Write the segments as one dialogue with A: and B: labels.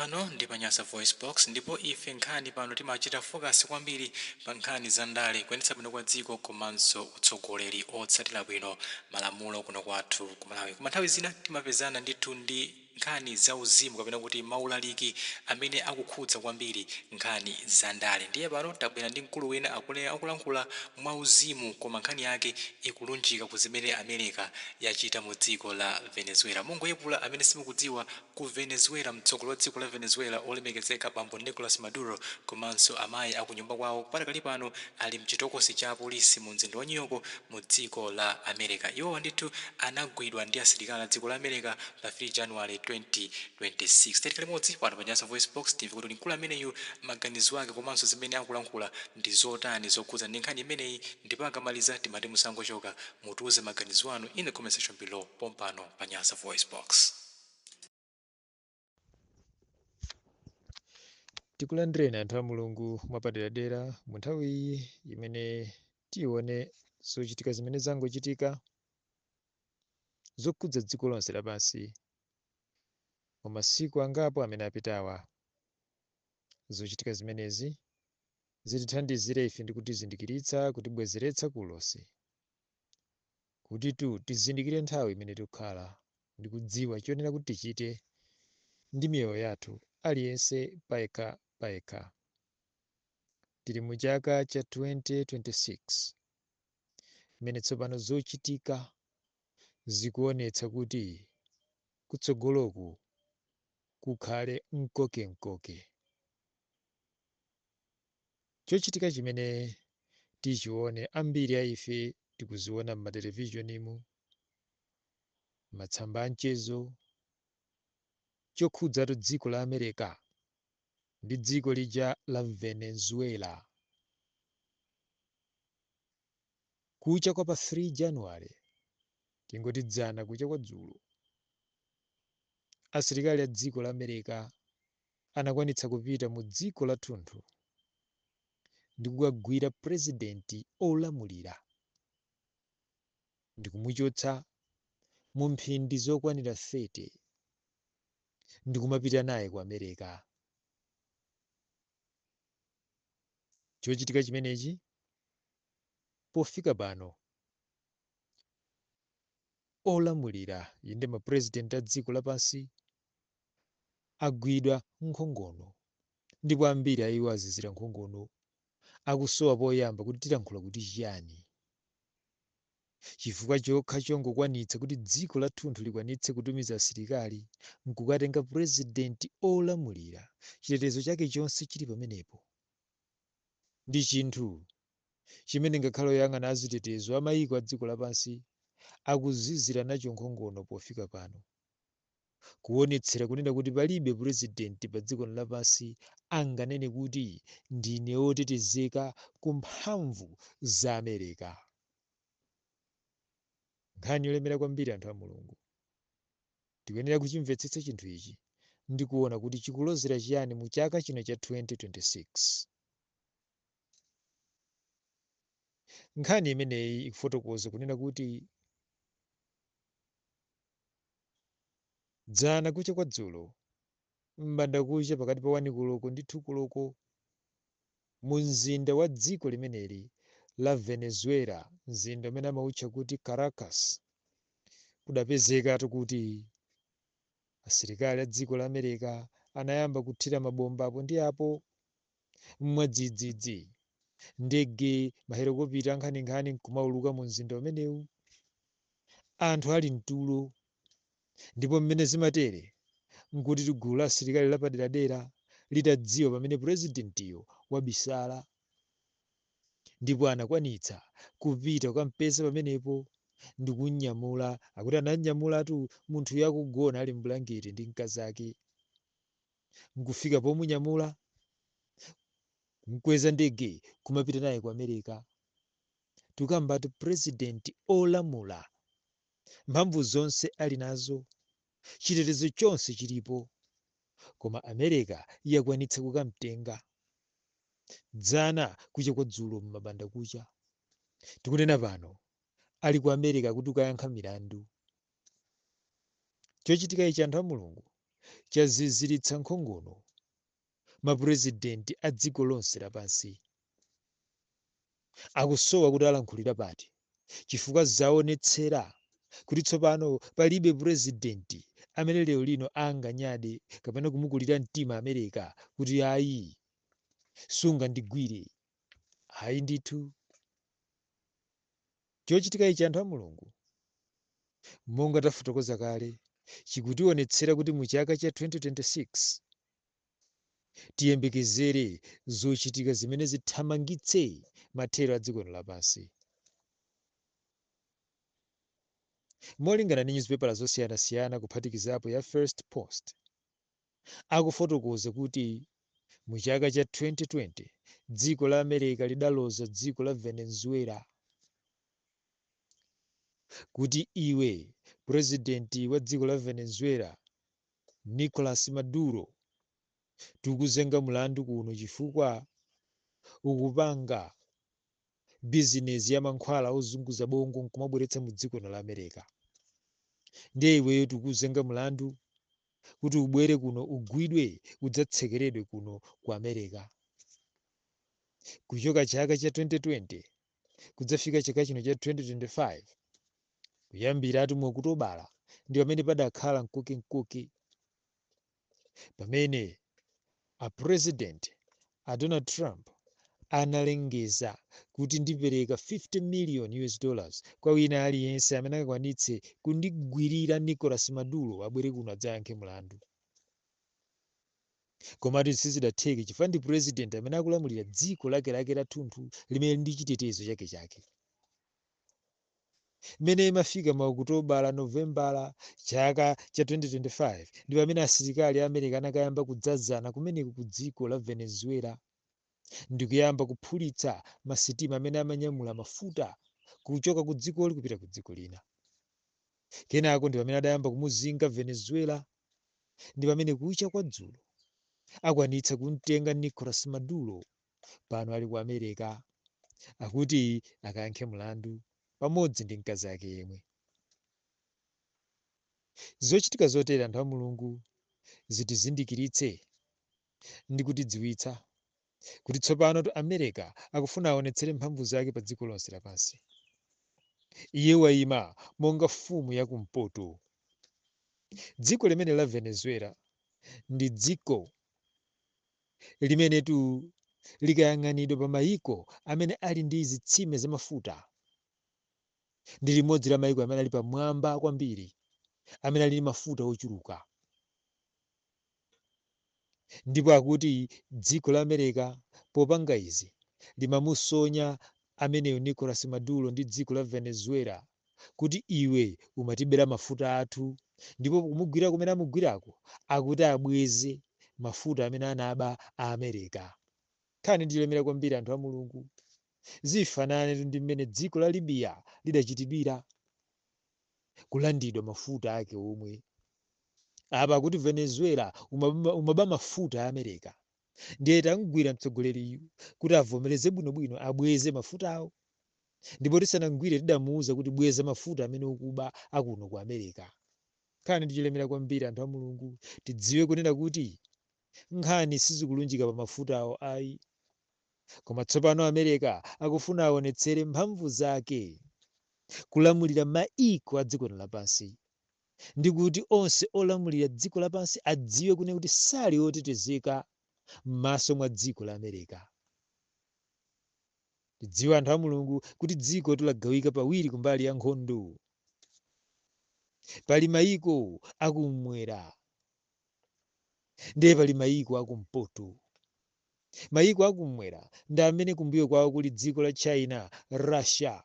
A: Pano ndi pa Nyasa VoiceBox, ndipo ife nkhani pano timachita focus kwambiri pa nkhani za ndale, kuyendetsa bwino kwa dziko komanso utsogoleri otsatira bwino malamulo kuno kwathu ku Malawi. Koma nthawi zina timapezana ndithu ndi nkhani za uzimu kapena kuti maulaliki amene akukhudza kwambiri nkhani za ndale. Ndiye pano tabwera ndi mkulu wina akulankhula mwauzimu, koma nkhani yake ikulunjika ku zimene America yachita mu dziko la Venezuela. Mungoyepula amene simukudziwa, ku Venezuela, mtsogoleri wa dziko la Venezuela olemekezeka bambo Nicolas Maduro komanso amayi akunyumba kwawo padakali pano ali mchitokosi cha apolisi mu mzinda wa New York mu dziko la America. Iwowa ndithu anagwidwa ndi asilikali a dziko la America pa 3 January 2026. Tiyeni tikhale limodzi pano pa Nyasa VoiceBox timve kuti mkulu ameneyu maganizo ake komanso zimene akulankhula ndi zotani zokhudza ndi nkhani imeneyi, ndipo akamaliza timati musangochoka, mutiuze maganizo anu in the comment section below pompano pa Nyasa VoiceBox.
B: Tikulandireni anthu a Mulungu mwapaderadera mu nthawi iyi imene tione zochitika zimene zangochitika zokhudza dziko lonse lapansi mu masiku angapo amene apitawa. Zochitika zimenezi zitithandizire ife ndi kutizindikiritsa, kutibwezeretsa ku ulosi, kutitu tizindikire nthawi imene tikukhala ndi kudziwa choyenera kuti tichite ndi miyoyo yathu, aliyense payekha payekha. Tili mu chaka cha 2026 mmene tsopano zochitika zikuonetsa kuti kutsogoloku kukhale mkokemkoke. Chochitika chimene tichione, ambiri a ife tikuziona m'matelevizhonimu, matsamba a mchezo, chokhudzatu dziko la America ndi dziko lija la Venezuela. Kucha kwa pa 3 January, tingoti dzana kucha kwa dzulo, asilikali a dziko la America anakwanitsa kupita mu dziko lathunthu ndi kukagwira president olamulira ndi kumuchotsa mu mphindi zokwanira 30 ndi kumapita naye ku America. Chochitika chimenechi pofika pano olamulira, inde ma president a dziko lapansi, agwidwa nkhongono, ndipo ambiri a iwo azizira nkhongono, akusowa poyamba kuti tilankhula kuti chiyani, chifukwa chokha chongokwanitsa kuti dziko lathunthu likwanitse kutumiza asilikali nkukatenga president olamulira, chitetezo chake chonse chili pamenepo. Ndi chinthu chimene ngakhale oyang'ana azitetezo a mayiko a dziko lapansi akuzizira nacho nkhongono pofika pano, kuonetsera kunena kuti palibe president pa dziko lapansi anganene kuti ndine otetezeka ku mphamvu za America. Nkhani yolemera kwambiri, anthu a Mulungu. Tikuyenera kuchimvetsetsa chinthu ichi ndi kuona kuti chikulozera chiyani mu chaka chino cha 2026. Nkhani imeneyi ikufotokoza kunena kuti dzana kucha kwa dzulo, m'bandakucha pakati pa 1 koloko ndi 2 koloko, mu mzinda wa dziko limeneli la Venezuela, mzinda umene amautcha kuti Caracas, kudapezekatu kuti asilikali a dziko la America anayamba kuthira mabomba apo ndi apo mwadzidzidzi, ndege, mahelikopita ankhaninkhani nkumauluka mu mzinda umenewu anthu ali mtulo. Ndipo mmene zimatere nkuti gulu la asilikali lapaderadera litadziwa pamene purezidentiyo wabisala, ndipo anakwanitsa kupita kukampeza pamenepo ndi kumnyamula. Akuti ananyamulatu munthu yakugona ali mbulangeti ndi mkazi ake, nkufika pomunyamula, nkweza ndege kumapita naye ku America. Tukambatu president olamula, mphamvu zonse ali nazo, chitetezo chonse chilipo, koma America yakwanitsa kukamtenga dzana kucha kwa dzulo mmabanda kucha. Tikunena pano ali ku America kuti ukayankha milandu. Chochitika ichi, anthu a Mulungu, Chaziziritsa nkhongono mapurezidenti a dziko lonse lapansi. Akusowa kuti alankhulira pati chifukwa zaonetsera kuti tsopano palibe purezidenti amene lero lino anganyade kapena kumukulira mtima America kuti ayi, sungandigwire. Ayi ndithu. Chochitika ichi, anthu a Mulungu, monga tafotokoza kale, chikutionetsera kuti mu chaka cha 2026 tiyembekezere zochitika zimene zithamangitse mathero a dziko lino lapansi. Molingana ndi nyuzipepala zosiyanasiyana kuphatikizapo ya First Post, akufotokoza kuti mu chaka cha 2020 dziko la America lidaloza dziko la Venezuela kuti iwe purezidenti wa dziko la Venezuela Nicolas Maduro tikuzenga mulandu kuno chifukwa ukupanga bizinezi ya mankhwala ozunguza bongo nkumabweretsa mu dziko lino la America. Ndiye iweyo tikuzenga mulandu kuti ubwere kuno ugwidwe udzatsekeredwe kuno ku America. Kuchoka chaka cha 2020 kudzafika chaka chino cha 2025, kuyambiratu mu Okutobala ndi pamene padakhala mkokemkoke pamene a President a Donald Trump analengeza kuti ndipereka 50 million US dollars kwa wina aliyense amene angakwanitse kundigwirira Nicolas Maduro abwere kuno adzayankhe mlandu. Komatu izi sizidatheke chifukwa ndi President amene akulamulira dziko lakelake lathunthu limene lili ndi chitetezo chakechake. Mmene imafika ma Okutobala, Novembala chaka cha 2025 ndi pamene asilikali a America anakayamba kudzazana kumeneko ku dziko la Venezuela ndikuyamba kuphulitsa masitima amene amanyamula mafuta kuchoka ku dzikoli kupita ku dziko lina. Kenako ndi pamene adayamba kumuzinga Venezuela ndi pamene kucha kwa dzulo akwanitsa kumtenga Nicolas Maduro pano ali ku America akuti akayankhe mlandu pamodzi ndi mkazi ake yemwe. Zochitika zotere, anthu a Mulungu, zitizindikiritse ndi kutidziwitsa kuti tsopanotu America akufuna aonetsere mphamvu zake pa dziko lonse lapansi. Iye waima monga mfumu ya kumpoto. Dziko limene la Venezuela ndi dziko limenetu likayang'anidwa pa mayiko amene ali ndi zitsime za mafuta, ndi limodzi la mayiko amene ali pamwamba kwambiri, amene ali ndi mafuta ochuluka. Ndipo akuti dziko la America popanga izi limamusonya ameneyo Nicolas Maduro ndi dziko la Venezuela kuti iwe umatibera mafuta athu ndipo kumugwira kumene amugwirako akuti abweze mafuta amene anaba a America. Nkhani ndi yolemera kwambiri, anthu a Mulungu. Zifananetu ndi mmene dziko la Libya lidachitidwira, kulandidwa mafuta ake omwe. Apa akuti Venezuela umaba mafuta a America ndiye tamgwira mtsogoleriyu kuti avomereze bwinobwino abweze mafutawo. Ndipo tisanamgwire tidamuuza kuti bweza mafuta amene ukuba akuno ku America. Nkhani ndi yolemera kwambiri, anthu a Mulungu. Tidziwe kunena kuti nkhani sizikulunjika pa mafutawo ayi. Koma tsopano America akufuna aonetsere mphamvu zake kulamulira maiko a dziko lino lapansi ndi kuti onse olamulira dziko lapansi adziwe kunena kuti sali otetezeka m'maso mwa dziko la America. Tidziwe, anthu a Mulungu, kuti dzikotu lagawika pawiri kumbali ya nkhondo. Pali maiko akumwera ndiye pali maiko akumpoto. Maiko akumwera ndi amene kumbuyo kwawo kuli dziko la China, Russia,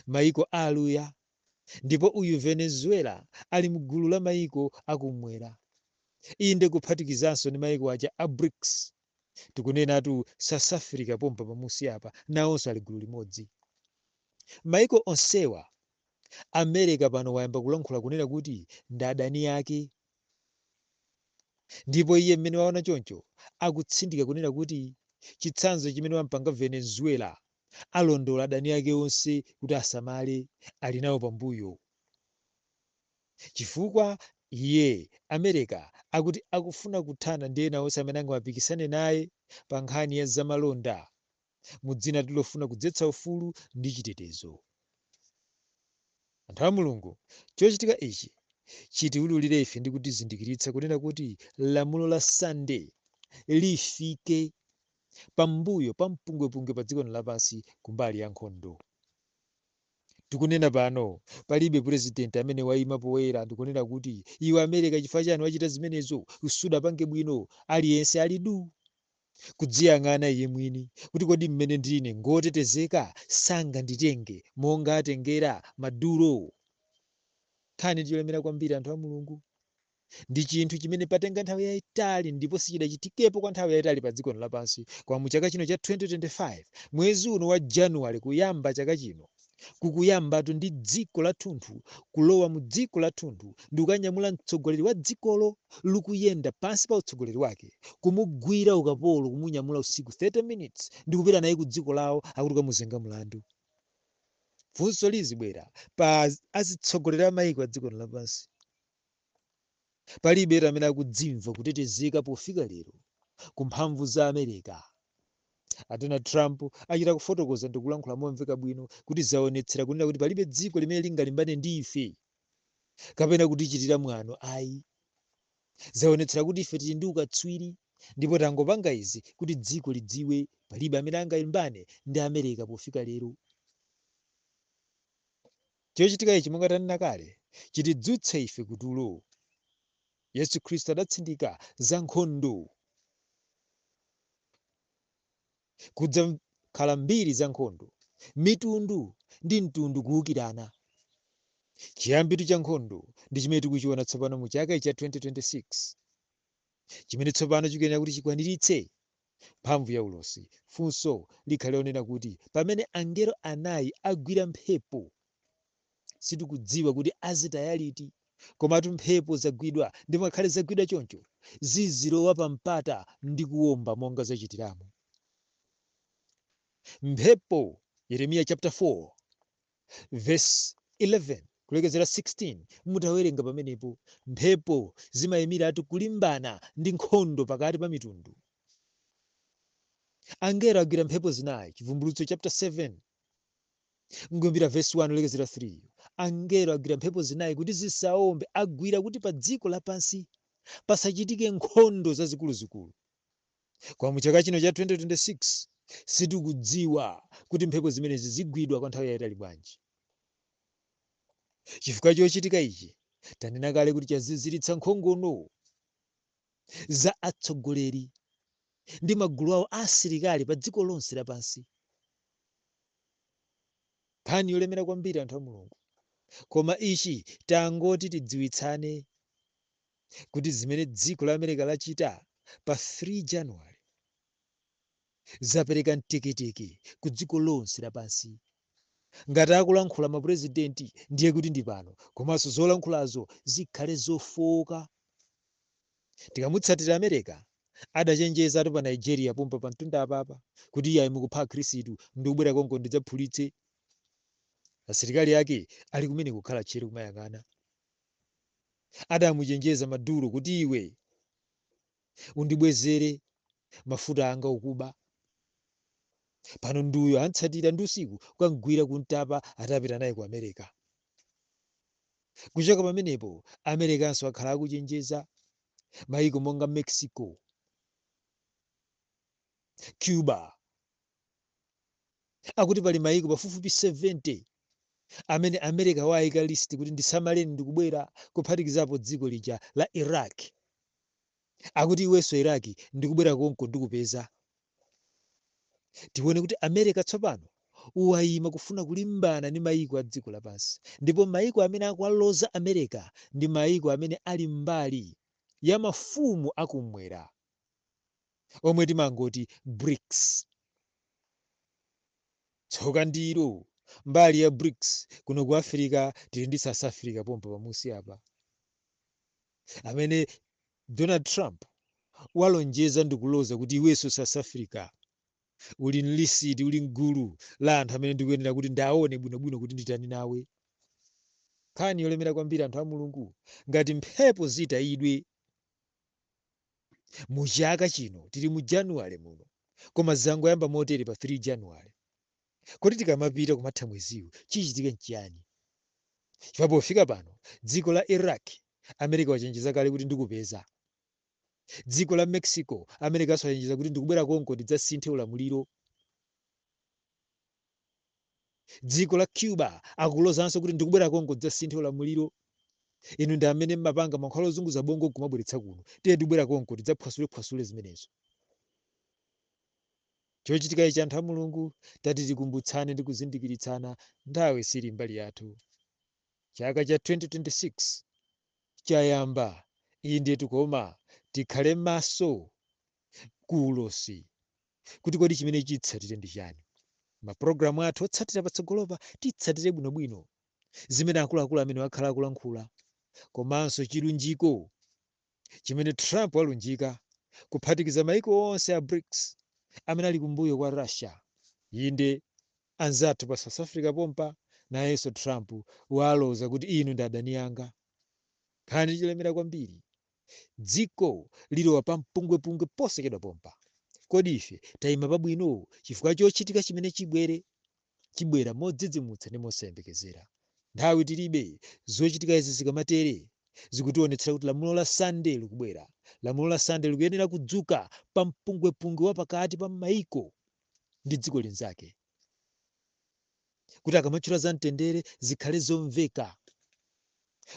B: maiko a aluya, ndipo uyu Venezuela ali mgulu la maiko akumwera. Inde kuphatikizanso ndi maiko aja a Brics. Tikunenatu South Africa pompa pamusi apa nawonso ali gulu limodzi. Maiko onsewa America pano wayamba kulankhula kunena kuti ndi adani ake. Ndipo iye mmene waona choncho akutsindika kunena kuti chitsanzo chimene wampanga Venezuela alondola adani ake onse kuti asamale ali nawo pambuyo. Chifukwa Iye, America, akuti akufuna kuthana ndi ena onse amene angapikisane naye pa nkhani ya zamalonda mu dzina lofuna kudzetsa ufulu ndi chitetezo. Anthu a Mulungu, chochitika ichi chitiwululire ife ndi kutizindikiritsa kunena kuti lamulo la Sunday lifike pambuyo pa mpungwepungwe pa dziko lapansi kumbali ya nkhondo. Tikunena pano, palibe purezidenti amene waima poyera ndikunena kuti iwe America, chifukwa chani wachita zimenezo, sudapange bwino. Aliyense ali du kudziyang'ana iye mwini kuti kodi mmene ndine ngotetezeka, sanganditenge monga atengera Maduro. Nkhani ndiyolemera kwambiri, anthu a Mulungu. Ndi chinthu chimene patenga nthawi yayitali ndipo sichidachitikepo kwa nthawi yayitali pa dziko lapansi. Koma mu chaka chino cha 2025, mwezi uno wa Januwale, kuyamba chaka chino kukuyambatu ndi dziko lathunthu kulowa mu dziko lathunthu ndi kukanyamula mtsogoleri wa dzikolo likuyenda pansi pa utsogoleri wake, kumugwira ukapolo, kumunyamula usiku 30 minutes ndi kupita naye ku dziko lawo, akuti kamuzenga mlandu. Funso lizibwera pa azitsogoleri a mayiko a dziko lapansi: palibe amene akudzimva kutetezeka pofika lero ku mphamvu za America. A Donald Trump achita kufotokoza ndi kulankhula momveka bwino kuti zaonetsera kunena kuti palibe dziko limene lingalimbane ndi ife kapena kutichitira mwano ayi. Zaonetsera kuti ife tili ndi ukatswiri ndipo tangopanga izi kuti dziko lidziwe palibe amene angalimbane ndi America pofika lero. Chochitika ichi, monga tanena kale, chitidzutse ife kutulo. Yesu Khristu adatsindika za nkhondo, kudzakhala mbiri za nkhondo, mitundu ndi mtundu kuwukirana. Chiyambitu cha nkhondo ndi chimene tikuchiona tsopano mu chaka cha 2026, chimene tsopano chikuyenera kuti chikwaniritse mphamvu ya ulosi. Funso likhale lonena kuti pamene angelo anayi agwira mphepo, sitikudziwa kuti azitaya liti, komatu mphepo zagwidwa, ndipo ngakhale zagwidwa choncho zizilowa pa mpata ndi kuwomba monga zachitiramo mphepo. Yeremiya chapter 4 verse 11 kulekezera 16, mutawerenga pamenepo, mphepo zimayimiratu kulimbana ndi nkhondo pakati pa mitundu. Angelo agwira mphepo zinayi. Chivumbulutso chapter 7 nkuyambira verse 1 kulekezera 3, angelo agwira mphepo zinayi kuti zisaombe, agwira kuti pa dziko lapansi pasachitike nkhondo zazikuluzikulu. Koma mu chaka chino cha 2026 sitikudziwa kuti mphepo zimenezi zigwidwa kwa nthawi yayitali bwanji, chifukwa chochitika ichi tanena kale kuti chaziziritsa nkhongono za atsogoleri ndi magulu awo asilikali pa dziko lonse lapansi. Nkhani yolemera kwambiri, anthu a Mulungu. Koma ichi tangoti tidziwitsane kuti zimene dziko la America lachita pa 3 January zapereka mteketeke ku dziko lonse lapansi. Ngati akulankhula mapurezidenti, ndiye kuti ndi pano, komanso zolankhulazo zikhale zofowoka. Tikamutsatira America, adachenjezatu pa Nigeria pompa pa mtunda apapa kuti iye mukupha akhristu, ndikubwera konko ndidzaphulitse. Asilikali ake ali kumene kukhala tcheru kumayang'ana. Adamuchenjeza Maduro kuti iwe undibwezere mafuta anga ukuba. Pano nduyo antsatira ndi usiku kukagwira kuntapa, atapita naye ku America. Kuchoka pamenepo, Americanso akhala akuchenjeza mayiko monga Mexico, Cuba, akuti pali mayiko pafupifupi 70 amene America wayika list kuti ndisamaleni ndikubwera, kuphatikizapo dziko lija la Iraq. Akuti iwenso Iraq, ndikubwera konko ndikupeza. Tione kuti America tsopano wayima kufuna kulimbana ndi mayiko a dziko lapansi, ndipo mayiko amene akuwaloza America ndi mayiko amene ali mbali ya mafumu akumwera omwe timangoti BRICS. Tsoka ndilo mbali ya BRICS, kuno ku Africa tili ndi South Africa pompa pamusi apa, amene Donald Trump walonjeza ndikuloza kuti iwenso South Africa uli m'list, uli mgulu la anthu amene ndikuyenera kuti ndaone bwinobwino kuti nditani nawe. Nkhani yolemera kwambiri, anthu a Mulungu, ngati mphepo zitayidwe mu chaka chino, tili mu Januwale muno, koma zangoyamba motere pa 3 Januwale, kodi tikamapita kumatha mweziwu chichitike nchiyani? Chifukwa pofika pano dziko la Iraq, America wachenjeza kale kuti ndikupeza. Dziko la Mexico, America wachenjeza kuti ndikubwera konko ndidzasinthe ulamuliro. Dziko la Cuba akulozanso kuti ndikubwera konko ndidzasinthe ulamuliro. Inu ndi amene mmapanga mankhwala ozunguza bongo kumabweretsa kuno, tiye ndikubwera konko tidzaphwasulephwasule zimenezo. Chochitika ichi, anthu a Mulungu, tati tikumbutsane ndi kuzindikiritsana, nthawi sili mbali yathu. Chaka cha 2026 chayamba, indetu, koma tikhale maso ku ulosi kuti kodi chimene chitsatire ndi chani. Mapulogalamu athu otsatira patsogolopa titsatire bwinobwino zimene akuluakulu amene wakhala akulankhula, komanso chilunjiko chimene Trump walunjika, kuphatikiza maiko onse a BRICS amene ali kumbuyo kwa Russia. Inde, anzathu pa South Africa pompa nayenso Trump waloza kuti inu ndi adani anga. Nkhani chilemera kwambiri, dziko lilowa pa mpungwepungwe posachedwa pompa. Kodi ife tayima pabwino? Chifukwa chochitika chimene chibwere chibwera modzidzimutsa ndi mosayembekezera. Nthawi tilibe. Zochitika izi zikamatere zikutionetsera kuti lamulo la Sunday likubwera. Lamulo la Sunday likuyenera kudzuka pa mpungwepungwe wa pakati pa maiko ndi dziko linzake, kuti akamatchula za mtendere zikhale zomveka.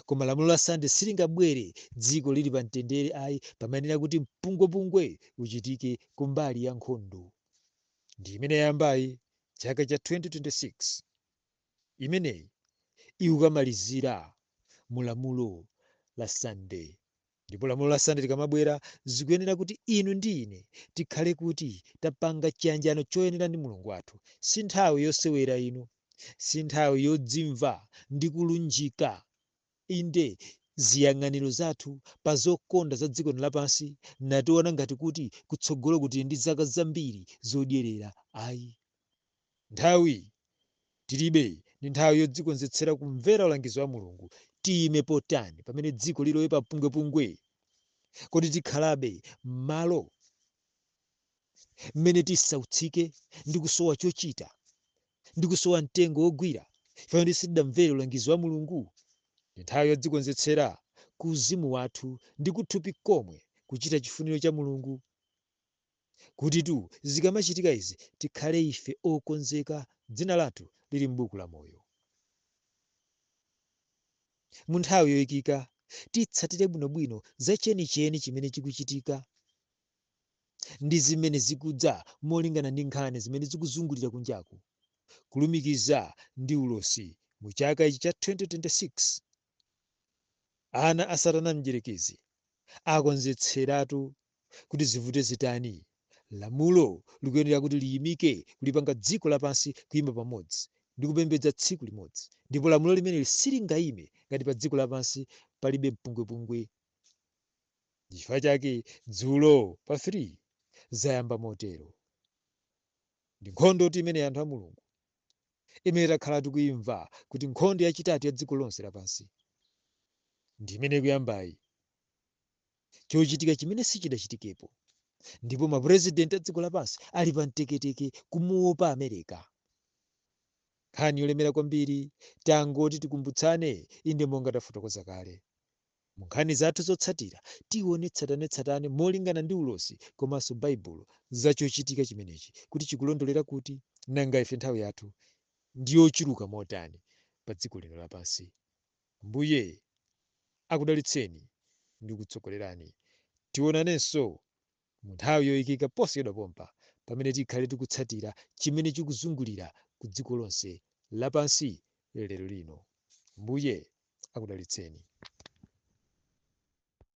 B: Koma lamulo la Sunday silingabwere dziko lili pa mtendere ayi. Pamayenera kuti mpungwepungwe uchitike kumbali ya nkhondo, ndi imene yayambayi chaka cha 2026. Imeneyi ikukamalizira mu lamulo la Sunday. Ndipo lamulo la Sunday likamabwera, zikuyenera kuti inu ndi ine tikhale kuti tapanga chiyanjano choyenera ndi Mulungu wathu. Si nthawi yosewera inu, si nthawi yodzimva ndi kulunjika, inde, ziyang'aniro zathu pa zokonda za dziko lapansi, nationa ngati kuti kutsogolo kuti ndi zaka zambiri zodyerera. Ayi, nthawi tilibe. Ndi nthawi yodzikonzetsera kumvera ulangizo wa Mulungu. Tiyime potani pamene dziko lilowe pa pungwepungwe? Kodi tikhalabe m'malo mmene tisautsike ndi kusowa chochita ndi kusowa mtengo wogwira pamene sitidamvere ulangizo wa Mulungu? Ndi nthawi yodzikonzetsera ku uzimu wathu ndi kuthupi komwe kuchita chifuniro cha Mulungu, kuti tu zikamachitika izi tikhale ife okonzeka, dzina lathu lili m'buku la moyo. Mu nthawi yoyikika titsatire bwinobwino za chenicheni chimene chikuchitika ndi zimene zikudza, molingana ndi nkhani zimene zikuzungulira kunjaku, kulumikiza ndi ulosi mu chaka ichi cha 2026. Ana a Satana mdierekezi akonzetseratu kuti zivute zitani, lamulo likuyenera kuti liyimike kulipanga dziko lapansi kuyima pamodzi ndi kupembedza tsiku limodzi. Ndipo lamulo limeneli silingayime ngati pa dziko lapansi palibe mpungwepungwe. Chifukwa chake dzulo pa 3 zayamba motero. Ndi nkhondo kuti imene, anthu a Mulungu, imene takhala tikuyimva kuti nkhondo yachitatu ya dziko lonse lapansi ndi imene ikuyambayi, chochitika chimene sichidachitikepo. Ndipo mapurezidenti a dziko lapansi ali pa mteketeke kumuopa America. Nkhani yolemera kwambiri, tangoti tikumbutsane. Inde, monga tafotokoza kale, mu nkhani zathu zotsatira tione tsatanetsatane molingana ndi ulosi komanso Baibulo za chochitika chimenechi kuti chikulondolera kuti nanga ife nthawi yathu ndiyochuluka motani pa dziko lino lapansi. Mbuye akudalitseni ndi kutsogolerani. Tionanenso mu nthawi yoyikika posachedwa pompa, pamene tikhale tikutsatira chimene chikuzungulira ku dziko lonse lapansi lero lino. Mbuye akudalitseni.